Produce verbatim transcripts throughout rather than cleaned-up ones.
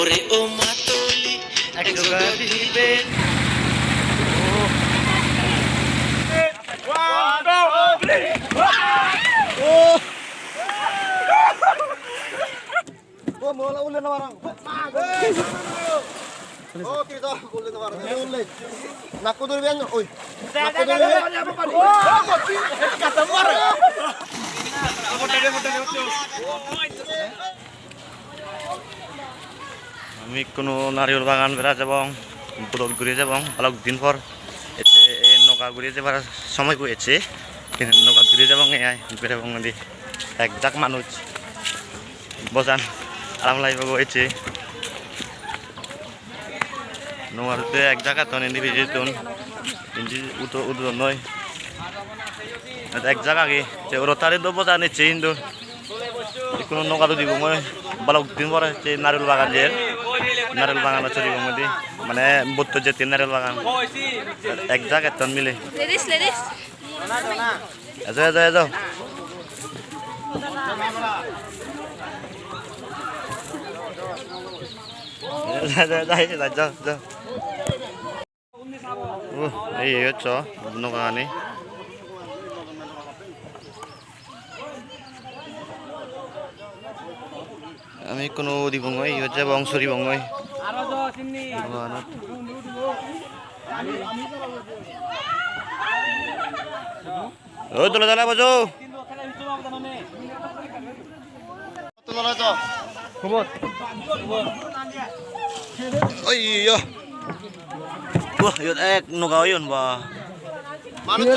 Re o matoli, ek joga dibe. O mola ulle na barang. O, kita ulle na barang. Ulle. Nakku duri bian, oi. Nakku duri bian. Kata mare. Ami ikkunu nariyul bagan bera jebong, bodot guri jebong, balok din por. Ecche ei noga guri jebar somoy bo ecche. Kintu noga guri jebong ei ai, berabong di. Ek jak manuj bojan aram laibo ecche. Nogattun ek jagatun indi bijettun, indi udo-, udodonnoi. Ek jagagi, se uro tari do bojan ecche hintu. Ikkunu nogat udibongoi, balok din pore se nariyul bagan jer. Nariyul baganot soribongoi di. Mane botto jettey nariyul bagan. Ek jagatun mile. Ladies, ladies. Ejo, ejo, ejo. Ejo, ejo, ejo, ejo, ejo. Oh, ei hoccho nogani. Ami ikkunu udibongoi, iyot jebong, soribongoi. Noganot. Oi, dole dale bojo. Oi, yo. Wah, iyot ek noga oyon ba. Manuj.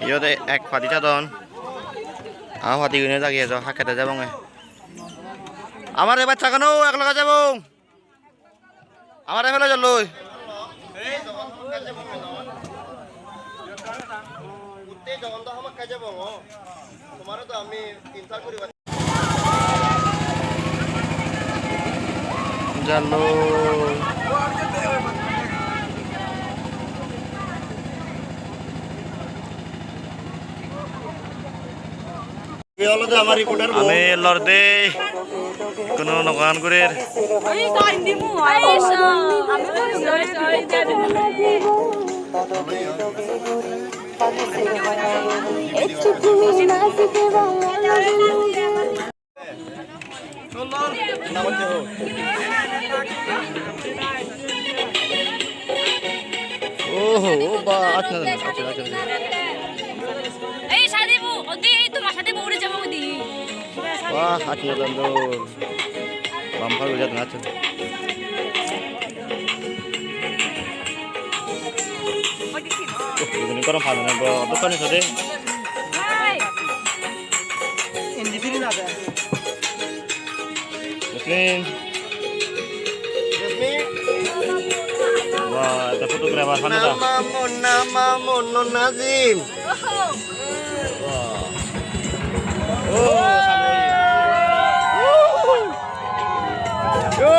Iyot ek padi jadon. Aa padi gune jagi ejo, hakkede jebonge. Amar ei bachchagano ek loge jebong. Amare fele jalloi. Jalloi. Ami lorde, ikkunu nogan gurir. Oho, o ba, acha, acha, acha, acha. Ei, sadi bu, odi, ei, toma sadi bu, uri jabo, odi. Wah, acha, acha, acha. Bumper guri jadon, acha. Oh, ini kono padon, bro. Dokan itu deh. Hai. Jasmine. Jasmine. Wah, ada photographer sana dah. Nama mo, nama mo, no Nazim. Wah. Oh, sana. Yo.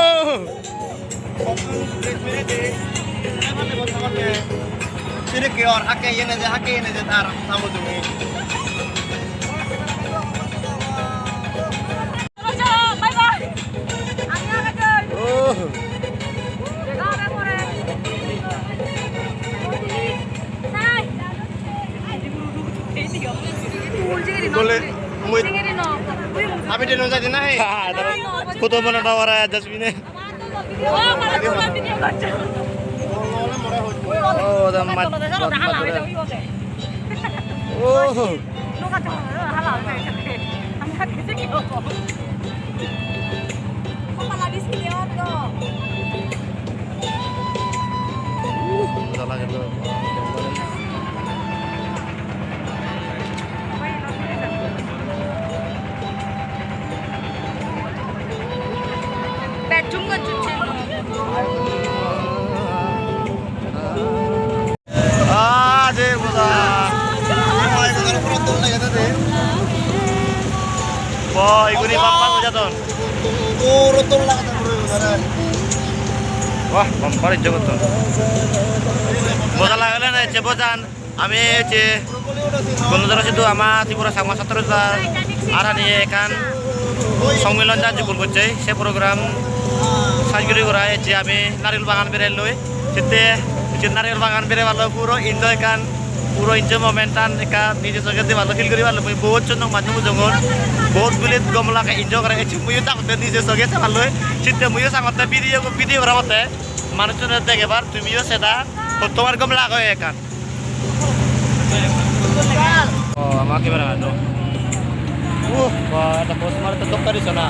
Sini kior, hake yene je, hake yene je, tar, tamu tumi. Oh. Bole, mui, ami deno jadi nahi. Ha, taro. Photo mona na ora, Jasmine. Oh, the mat, mat, mat, mat. Oh. Ah, je bola. Bo, iguni bumper guri jadon. Wah, bumper enjoy gotton. Bojan lagele na, ecche bojan. Ami ecche Gonodhara Sidhu ama Tripura Changma Satro Jodar arani ekkan songmilon jan jukul gocche, se program sajguri gora ecche ami Narigul Bagan berelloi. Sitte ecche Narigul Bagan bereballo puro enjoy ekkan, puro enjoy moment an ekka nije soge deballo feel guriballo. Mui bohut jon manuj mujongon, bohut guli gom lage enjoy gore. Ecche muiyo dagotte nije soge seballoi, sitte muiyo sangotte video, video gora gotte manuchchune degebar, tumiyo seda, hottobar gom lage ekkan. Oh, ama camera man do. Uh, ba, eta post mare to dok kari sona.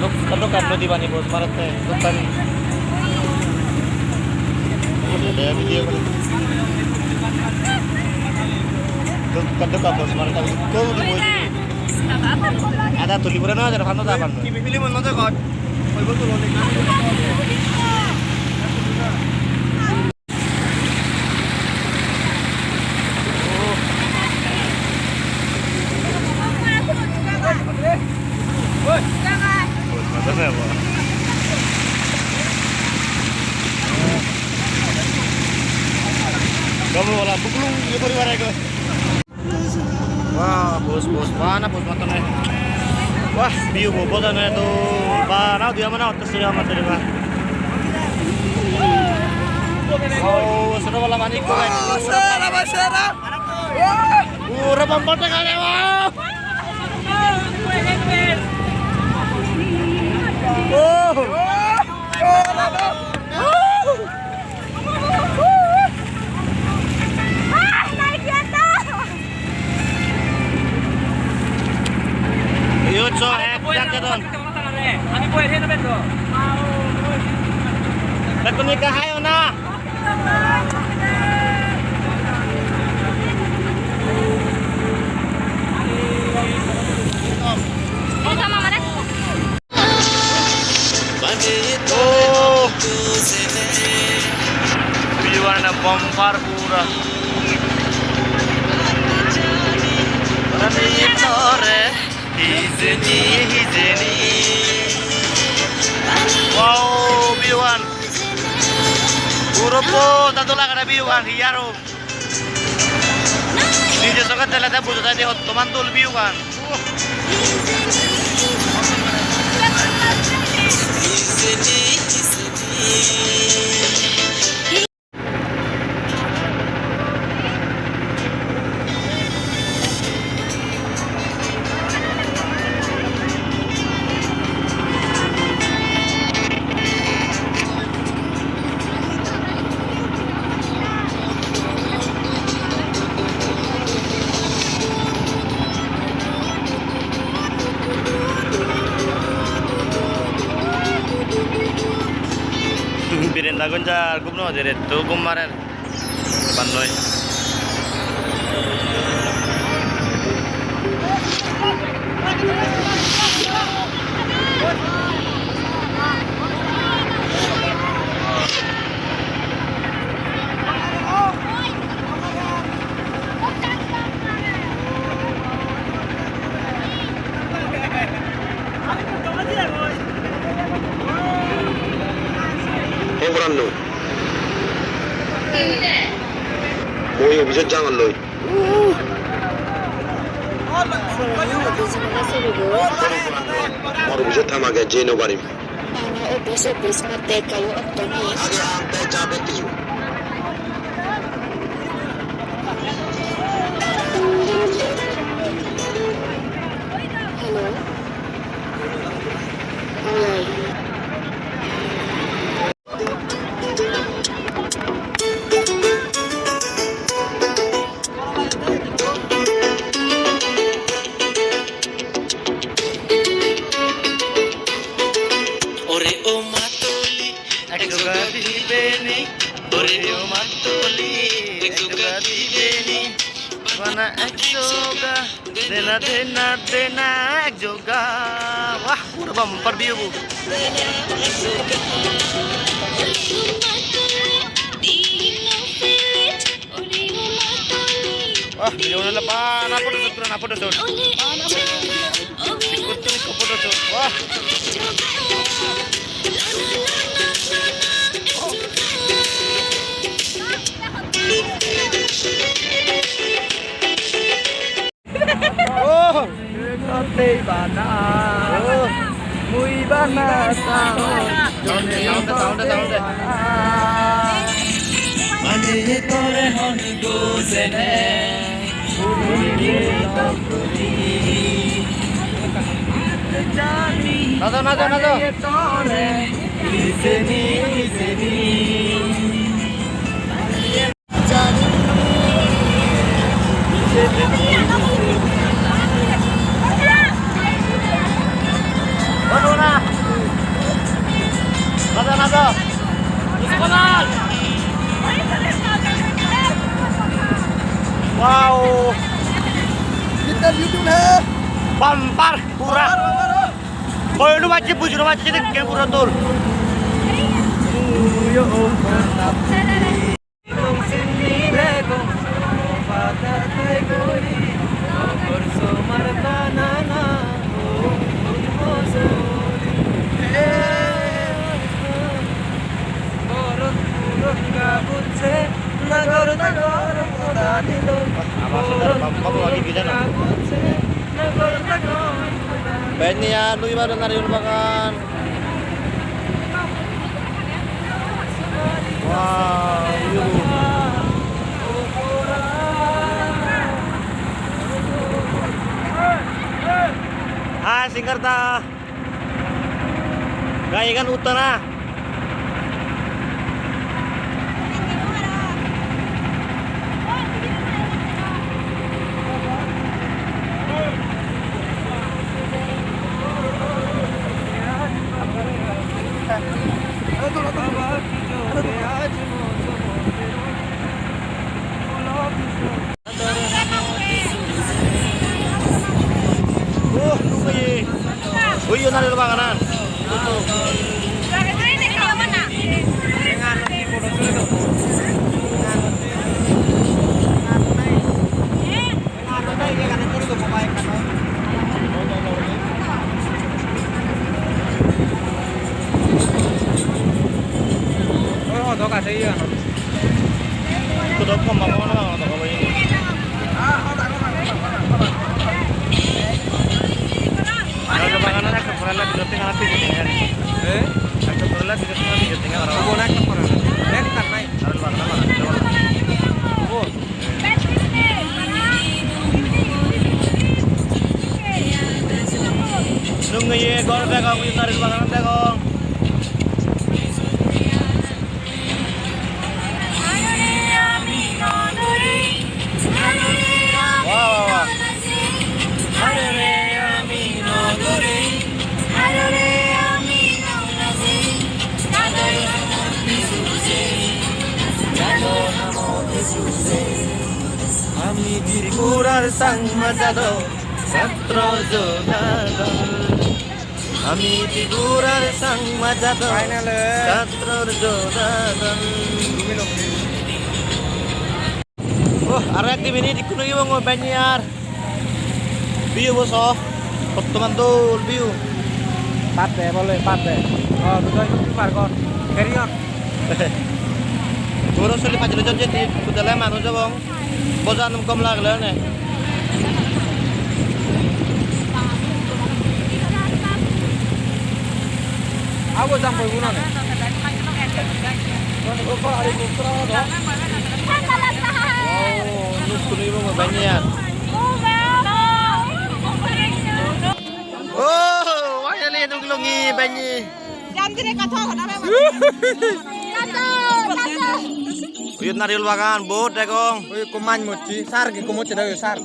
Dok, dok kari nodi bani post mare te, dok kari. Dok, dok post mare ta ko di mo. Ada tuli pura na, ada pano da pano. T V film no de god. Kamu wala buklung ye poribar ego. Wah, bos, bos, bana bos matane. Wah, view bo bojane to, bana dia mana otte sih amat dari bah. Oh, sudah malam ani ko. Sera, sera. Pura bumper te kale, wah. Oh. Iyot so ek jak jadon. Bekkune ekka hayo na. Oh. View an bumper pura. Hijeni, hijeni. Wow, view an. Puro po, ta dola gara view an, hi aro. Nije soge dele te bujo jai de hottoman dol view gan. Birinda gunjar gum no hoide re, to gum marer. Bannoi. Hei, Burannu. Mui office-ot jangor loi. Mor office-ot tham age, jei no parim. Bana office, office motte ekkayo okto nei. Hello. Oi, oi. Ore o matoli, ek joga dibe ni. Ore o matoli, ek joga dibe ni. Bana ek joga. Dena, dena, dena, ek joga. Wah, puro bumper view bo. Wah, video na bana photo shoot, pura na photo shoot. Bana photo shoot. Ikko to ikko photo shoot. Wah. Ei bana, mui bana sao, jone sound, sound, sound. Mane tore hon gojene, najo, najo, najo. Wow. Bumper pura. Bumper, bumper, oh. Koyonu bacche, bujuro bacche, dekke pura dol. Benne ar dui baro nariyul bagan. Wow, view. Hi, singer da. Gai egan uttana. Oh, nungui. Ui, yo nariyul baganan. Oi, hodok ase iyan. Hodok gom mamo hobor nw pang hodok obo hijeni. Aro baganot ekko porella dijo tenga, tenga. Eh? Ekko porella dijo tenga, dijo tenga aro. Obo na ekko porella. Ekkan nai. Aro baganot bagan. Obo. Nungeye ghor degong, ui nariyul bagan degong. Wah, wah, wah. Ami Tripurar Changma jador satro joda dol. Ami Tripurar Changma jador satro joda dol. Oh, aro ek di minute, ikkunu ibong o benne ar. View bo so, bottoman dol view. Patte bole, patte. Oh, dudo YouTuber gor. Carry on. Goro soli pajilo jor jeti, kudale manuj obong. Bojan gom lagle one. Abo jam boi gunone. Oh, nuk kuni bo baniya. Oh, finally nuk lungi bani. Jandire katha hona baba. Jando, jando. Iyot nariyul bagan, bot degong. Oi, ekko maj mocche, sar ekko mocche de, sar.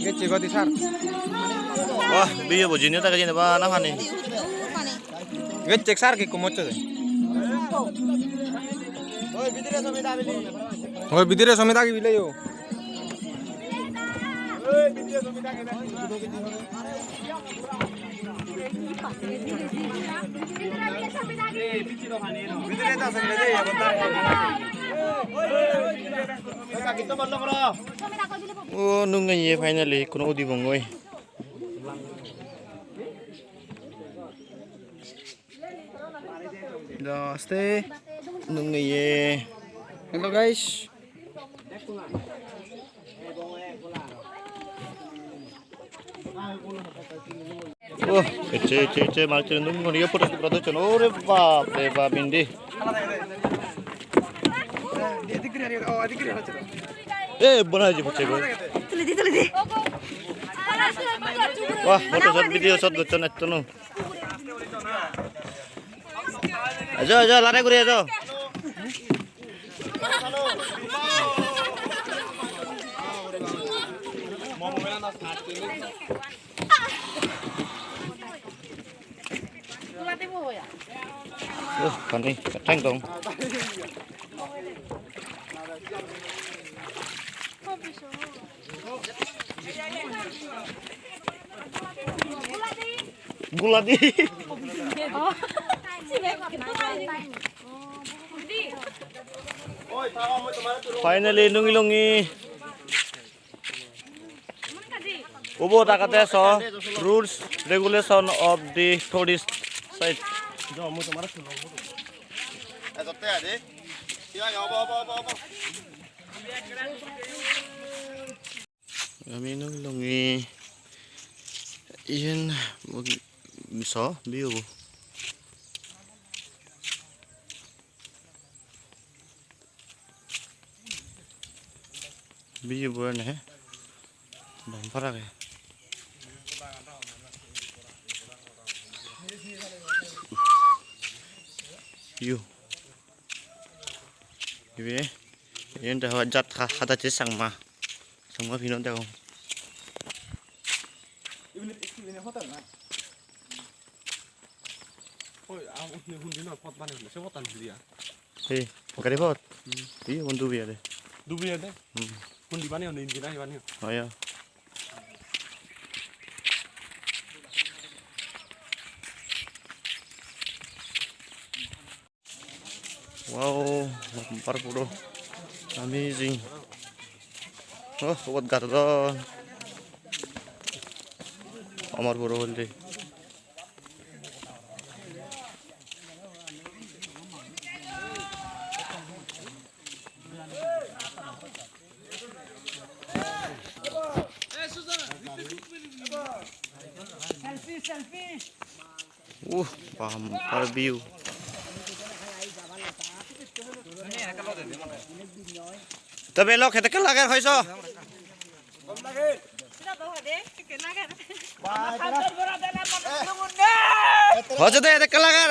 Gecche godi sar. Wah, biye bojinei dage jeni bana pani. Gecche sar ekko mocche de. Oi, bidire somi dagi bile yo. O, nungeye finally, hono udibongoi. Aste nungeye. Hello guys. Oh, ecche, ecche, ecche, manuchchun dum guri photo shoot gora docchon. Ore bap re bap, indi. Eh, bona hoye pocche goi. Tuli di, tuli di. Wah, photo shoot, video shoot docchon ettono. Ejo, ejo, lare guri ejo. Uh, pani, thang dong. Gula di. Finally, lungi lungi. Ubot agede so rules regulation of the tourist site. Ami nw longi iyen so view bo. View bo ene bumper age. View. Ibe, iyen deho jat ha-, hadachi Changma. Changma pinon degong. Oi, a, undi hundi na pot baneyonde, se pottan hundi a? He, gari pot? Hmm. He, undi dubi age. Dubi age? Hmm. Hundi baneyonde, indi na hi baneyonde? Oh, yeah. Wow, bumper puro amazing. Oh, ubot gadodon. Amar puro hoide. Uh, bumper view. Te belok hedekke lager hoiso? Hoiso de hedekke lager.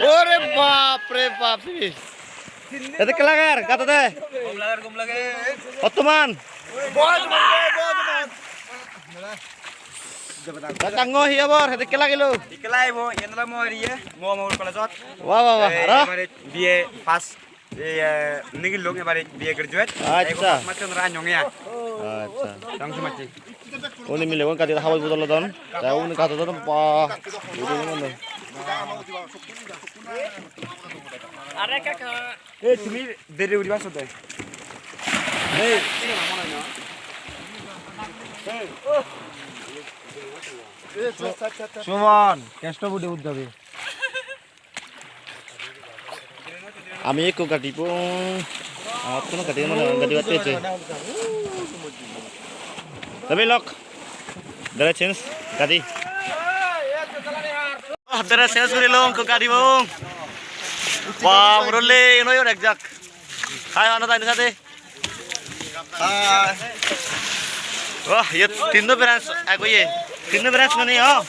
Ore bap re bap re. Hedekke lager, gata de. Gom lager, gom lager. Bottoman. Ta kango hi habor, hedekke lagilo? Ikke lagibo, iyen ole mor iye, mo mor college-ot. Wah, wah, wah. Ei, aro? Ebare B A pass. Ei, eh, nigillung ebare B A graduate. Accha. Ei, mas mas onora anyong ya. Accha. Tang sumacchi. Uni milegun gadi haboj bodolodon. Ta uni gadodon, ba. Uni gadodon. Are kaka. Ei, tumi deri uriba sode. Ei. Suman, kesto budi uddabi. Ami ekko gadi pong. Amat kono gadi mane gadi batte eche. Tabe lok. Dere change gadi. Ah, dere change guri long ko gadi pong. Wah, murole, ino yor ek jak. Hai, ana dai sate. Wah, iyot tinno branch ek oye. Tinno branch mane, oh?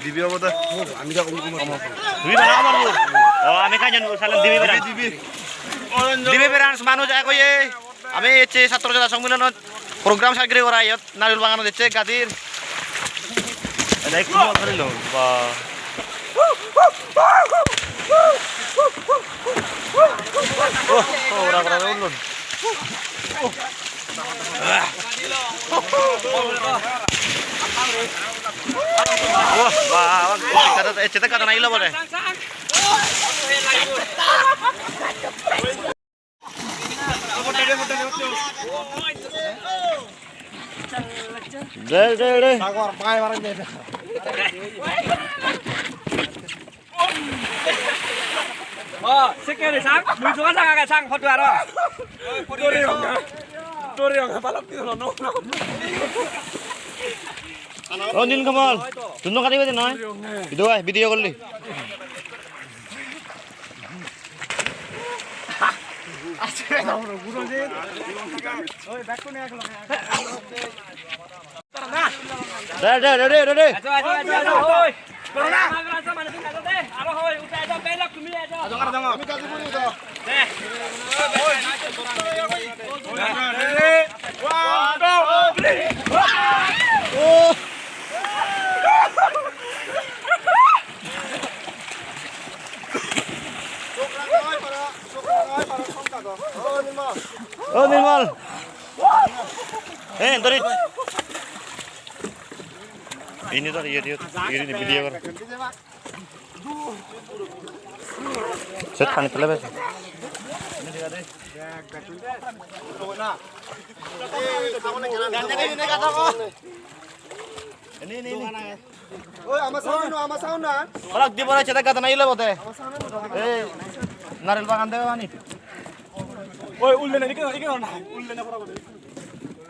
Dibe obo de. Ami da Om Kumar. Dibe mane Amarpur. Oh, ami kajon salen dibe branch. Dibe. Dibe branch manuj ek oye. Ami ecche satro jona sommilonot program sagre gora iyot. Narigul baganot ecche gadir. Ene ekku mo dhori lo, ba. Oh, oh, ora, ora, ora, ulon. Wah, wah, wah, ecche te kata nailo bole. Dei, dei, dei. Oh, sekke re sang, mui dogan sang age sang, photo aro. Dori ong, dori ong, balok di dolo, no, no. O Nilkamal, tui no kadibe de noi? Idu ai, video golli. Re, re, re, re, re, re. O Nirmal. Ei, dori. Ini dori, ini, ini, ini video kor. Set pani pele be. Ini, ini, ini. Oi, ama sound no, ama sound na. Palak di bora cheda gada na ile bote. Ei, narel bagan de ani. Oi, ulle na, ike, ike na, ulle na bora bora.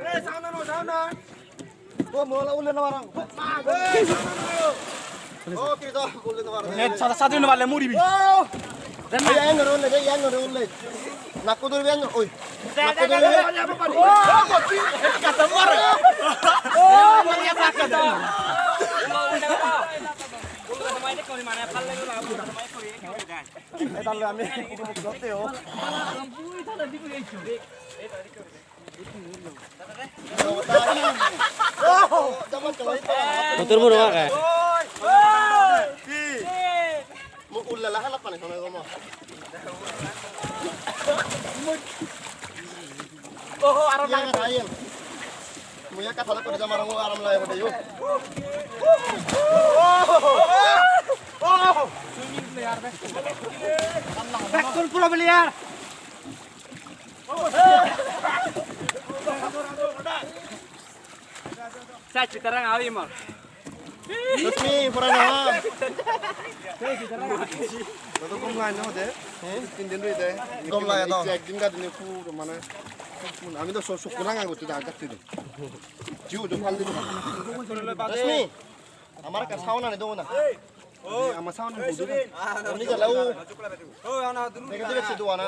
Ei, sound no, sound na. O, mola ulle na barang. Ei, sound no. O, kiri to, ulle na barang. Ei, satu, satu ini bale muri bi. O! Ei, yang ngoro ulle, ei, yang ngoro ulle. Nakku duri yang, oi. Nakku duri. O, kiri. Kata mare. O, mare kata. Etalle ami kudu mukti hotte o. Motor muro age. Mo ullala halap pani sono gomo. Oho, aro lage. Mui ekka tala kuri jam, aro aram lage bode yo. Bekkun puro player. Sa chitarang awi mor. Resmi, pura na. Toto gom lage no de? Tin din roi de. Gom lage to. Ekdin gadi ne puro mane. Ami to so sukku ranga gotte da gatti de. Jiu jo phal dibo. Resmi. Amar ekkan sound ani dogona. Amar sound ani dogona. Ami gelaw. Dega dega se dogana.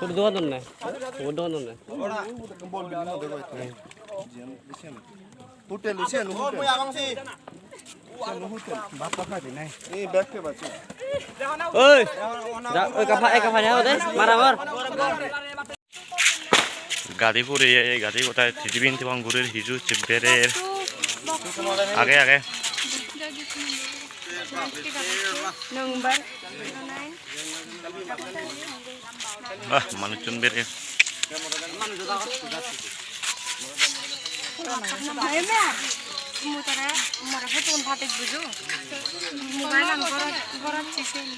Hudu dogan donne? Hudu dogan donne? Bol bili no dego ito. Hotel, hotel. Bappa khadi nai. Ei, back pe bache. Oi. Ja, oi, kapha, ei, kapha, ja, ode. Mara mar. Gadi puri, ei gadi gotai tijibin tibang gurir hiju chip berer. Age, age. Number. Ah, manuchun berer. Mutare, mare photo un phatik bujo. Mobile an gorot, gorot sisen.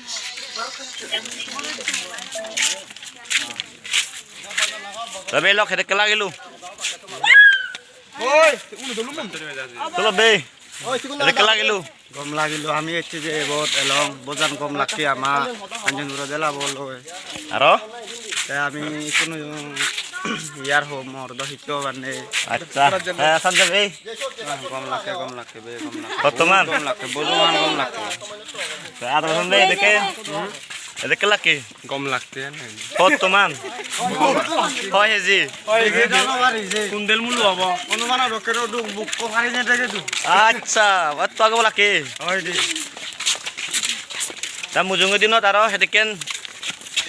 Tabe lok hede kela gelu. Oi, unu dolu mun. Cholo be. Oi, tikun hede kela gelu. Gom lagilo, ami ecche je ebot elong, bojan gom lakke ama, Kanchanpuro jela bo loi. Aro? Te ami ikkunu iyar hom, mor do hissu hobar nei. Accha. Hei, Sanjay bhai. Ah, gom lakke, gom lakke, be gom lakke. Bottoman? Gom lakke, bojoman gom lakke. Te aro Sanjay bhai, edekke? Hmm? Edekke lakke? Gom lakke na. Bottoman? Hoi keji? Hoi keji. Kundel mulu obo? Onumano dokke ro duk buk ko hari ne dege duk. Accha, bat to age bola ke? Hoi de. Ta mujunge dinot aro hedekken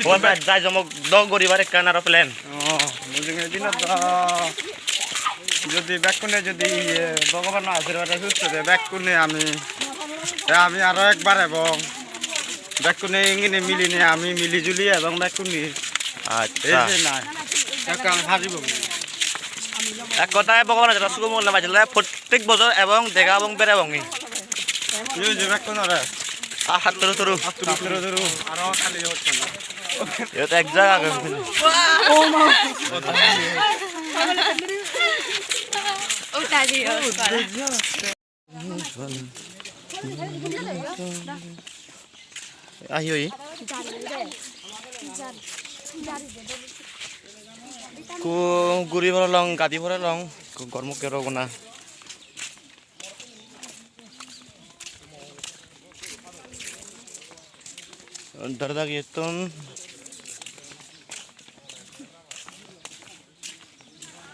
hobor pai jai jomok dok goribar ekkan aro plan. Oh, mujunge dinot do jodi bekkune jodi iye Bhogobano ashirbade susto de bekkune ami, te ami aro ekbar ebong. Bekkune ingini milinei ami mili juli ebong bekkune. Accha. Ei je nai. Ekkan hajibo. Ek hodaye Bhogobane jara sugo mongol nabajile prottek bojor ebong dega ebong berebongi. Yo je bekkunore. Ah, hatturu turu. Hatturu turu turu. Aro kali hocche na. Iyot ek jaga agey. Oh ma. Uta di. Ahi oi. Ekku guri porelong, gadi porelong, ekku gormukki rogona. Dare dagiyettun.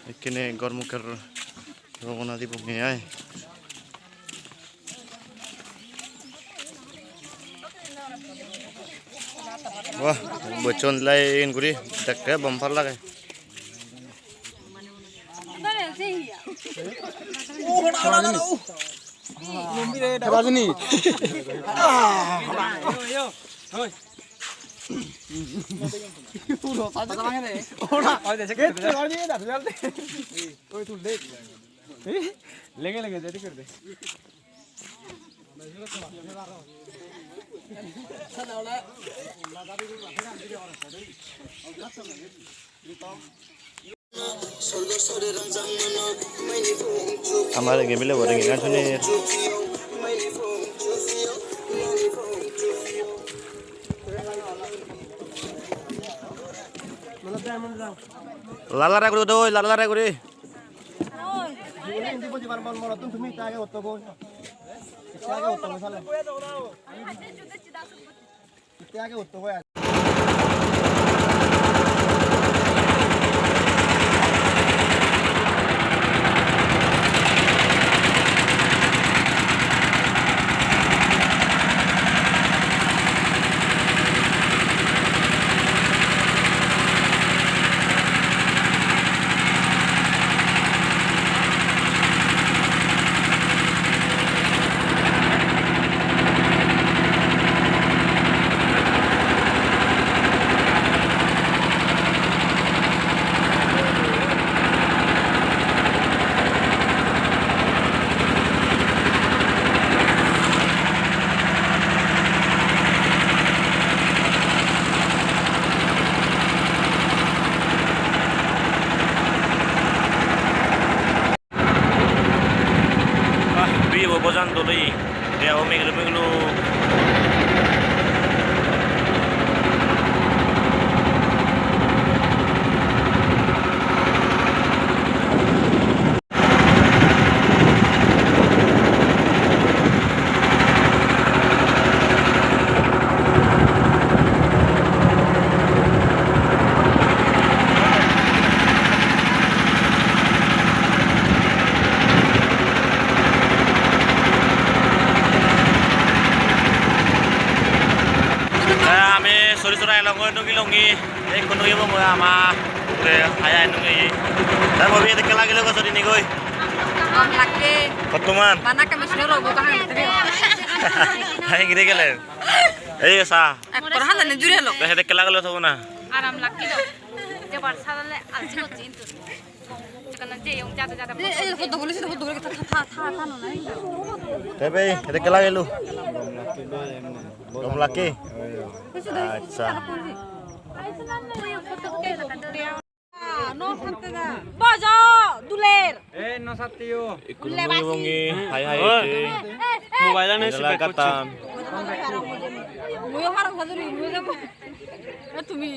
Ekkene gormukki rogona dibonge ai. Wah, bocchon line guri dekke bumper lage. Rajini. Lenge lenge jadi kerde. Amar enge bile bor enge gan suni. Lala ra guri doi, lala ra guri. Indi bojibar mon morottun tumi itte age utto goi. Itte age utto goi sale. Itte age utto goi. Ah, view bo bojan dol oye. Te aro miglo miglo. Te ami sori sora elongoi, nugi lungi. Ekko nugi bongoi ama. Te hai hai nugi. Te mobi edekke lagilo go sori nigoi. Gom lagge. Hottoman? Bana kami sino rogo kahan. Hai gire gele. Ei sa. Ekkor hana ne jure lo. Te hedekke lagilo thobo na. Aram lagge do. Jebar sarale alsi gocche hintu. Jekkene jeyong jade jade. Ei, ei, photo boli, photo boli, tha, tha, tha, tha, no, nai. Te bhei, hedekke lagilo? Gom lagge? Accha. Bojo, duler. Ei, no sattiyo. Ikku nungi bongi, hai hai oi. Ete. Mobile ane sibek gottam. Muiyo haram saduri, muiyo jabo. E tumi.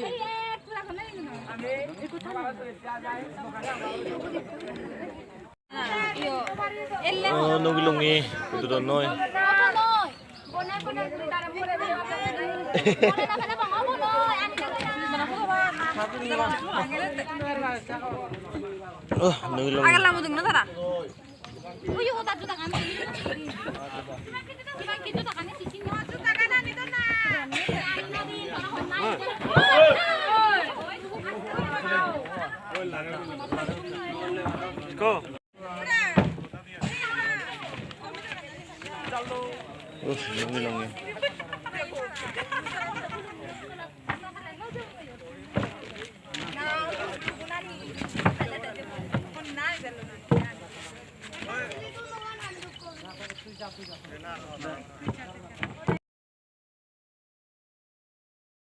Iyo. Elle. Oh, nugi lungi, itu don noi. Oh, nugi lungi. Agala mudung na tara. Go. Uf, lungi lungi.